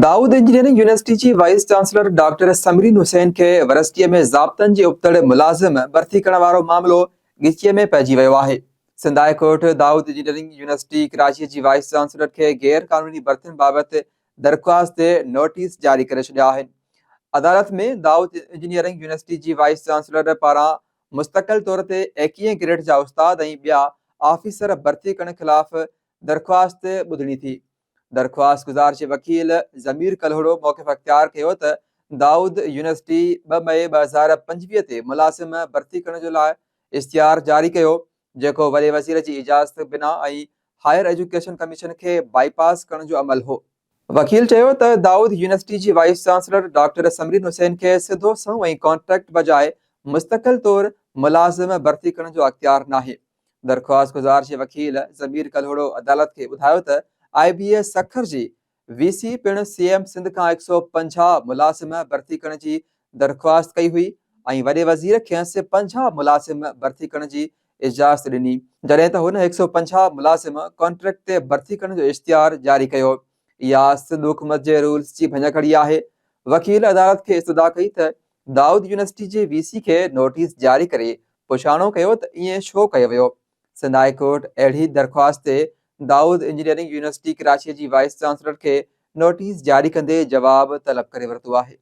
دائود engineering university جي vice chancellor doctor Samreen Hussain کي ورسٽيء ۾ ضابطن جي ابتڙ ملازم ڀرتي ڪرڻ وارو معاملو ڳچيء ۾ پئجي ويو آهي. Sindh high court Dawood engineering university ڪراچيء جي وائيس چانسلر کي غير قانوني ڀرتين بابت درخواست تي نوٽيس جاري ڪري ڇڏيا آهن. عدالت ۾ دائود انجنيئرنگ يونيورسٽي جي وائيس چانسلر پاران مستقل طور تي ايڪيهين گريڊ جا استاد ۽ ٻيا آفيسر ڀرتي ڪرڻ خلاف درخواست ٻڌڻي ٿي. درخواستگذار جي وڪيل ضمير ڪلهوڙو موقف اختيار ڪيو ته دائود يونيورسٽي 2 مئي 2025 تي ملازم ڀرتي ڪرڻ جو لاء اشتهار جاري ڪيو جيڪو وڏي وزير جي اجازت بنا ۽ هائير ايجوڪيشن ڪميشن کي بائي پاس ڪرڻ جو عمل هو. وڪيل چيو ته دائود يونيورسٽي جي vice chancellor doctor Samreen Hussain کي سڌو سنئون ۽ ڪانٽريڪٽ بجاء مستقل طور ملازم ڀرتي ڪرڻ جو اختيار ناهي. درخواستگذار جي وڪيل ضمير ڪلهوڙو عدالت کي ٻڌايو ته آء بي اي سکر جي وي سي پڻ سي ايم سنڌ کان 150 ملازم ڀرتي ڪرڻ جي درخواست ڪئي هئي ۽ وڏي وزير کيس 50 ملازم ڀرتي ڪرڻ جي اجازت ڏني جڏهن ته هن 150 ملازم ڪانٽريڪٽ تي ڀرتي ڪرڻ جو اشتهار جاري ڪيو. اها سنڌ حڪومت جي رولز جي ڀڃڪڙي آهي. وڪيل عدالت کي استدعا ڪئي ته دائود يونيورسٽي جي وي سي کي نوٽيس جاري ڪري پڇاڻو ڪيو ته ائين ڇو ڪيو ويو؟ سنڌ هاء ڪورٽ اهڙي درخواست تي دائود انجنيئرنگ يونيورسٽي ڪراچي جي وائيس چانسلر کي نوٽيس جاري ڪندي جواب طلب ڪري ورتو آهي.